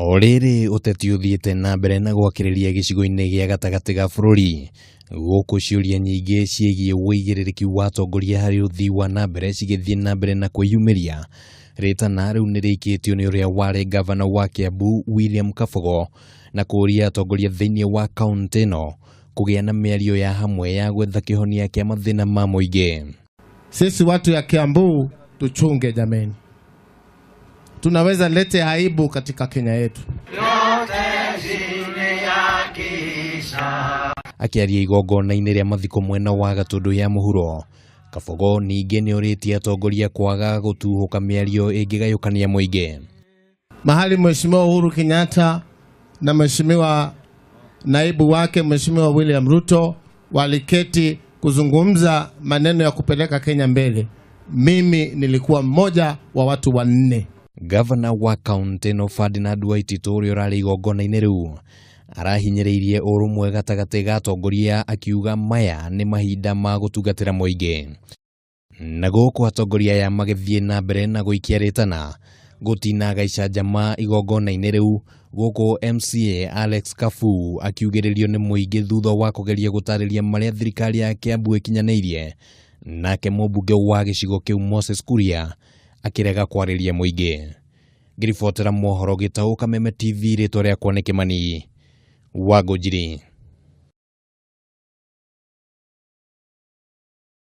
O rĩrĩ ũteti ũthiĩte na mbere na gwakĩrĩria gĩcigo-inĩ gĩa gatagatĩ ga bũrũri, gũkũ ciũria nyingĩ ciĩgiĩ ũigĩrĩrĩki wa atongoria harĩ ũthii wa na mbere cigĩthiĩ na mbere na kwĩyumĩria. Rĩtana rĩu nĩ rĩikĩtio nĩ ũrĩa warĩ ngavana wa Kiambu William Kabogo na kũũria atongoria thĩinĩ wa kaũntĩ ĩno kũgĩa na mĩario ya hamwe ya gwetha kĩhonia kĩa mathĩna ma mũingĩ. Sisi watu ya Kiambu tuchunge jameni, tunaweza lete aibu katika Kenya yetu. Akĩaria igongona-inĩ rĩa mathiko mwena wa Gatũndũ ya mũhuro, Kabogo ningĩ nĩ orĩtie atongoria kwaga gũtuhũka mĩario ĩngĩgayũkania mũingĩ. Mahali Mheshimiwa Uhuru Kenyatta na Mheshimiwa naibu wake Mheshimiwa William Ruto waliketi kuzungumza maneno ya kupeleka Kenya mbele, mimi nilikuwa mmoja wa watu wanne. Gavana wa kaũntĩ ĩno Ferdinand Waititu ũrĩa ũrarĩ igongona-inĩ rĩu arahinyĩrĩirie ũrũmwe gatagatĩ ga atongoria akiuga maya nĩ mahinda ma gũtungatĩra mũingĩ. Na gũkũ atongoria aya magĩthiĩ na mbere na gũikia rĩtana gũtinaga icanjama igongona-inĩ rĩu, gũkũ MCA Alex Kafu akiugĩrĩrio nĩ mũingĩ thutha wa kũgeria gũtarĩria marĩa thirikari ya Kiambu ĩkinyanĩirie, nake mũmbunge wa gĩcigo kĩu Moses Kuria akĩrega kwarĩria mũingĩ. Ngĩribotera mohoro gĩtaũ Kameme TV, rĩtwa rĩakwa nĩ Kĩmani wa Ngũnjiri.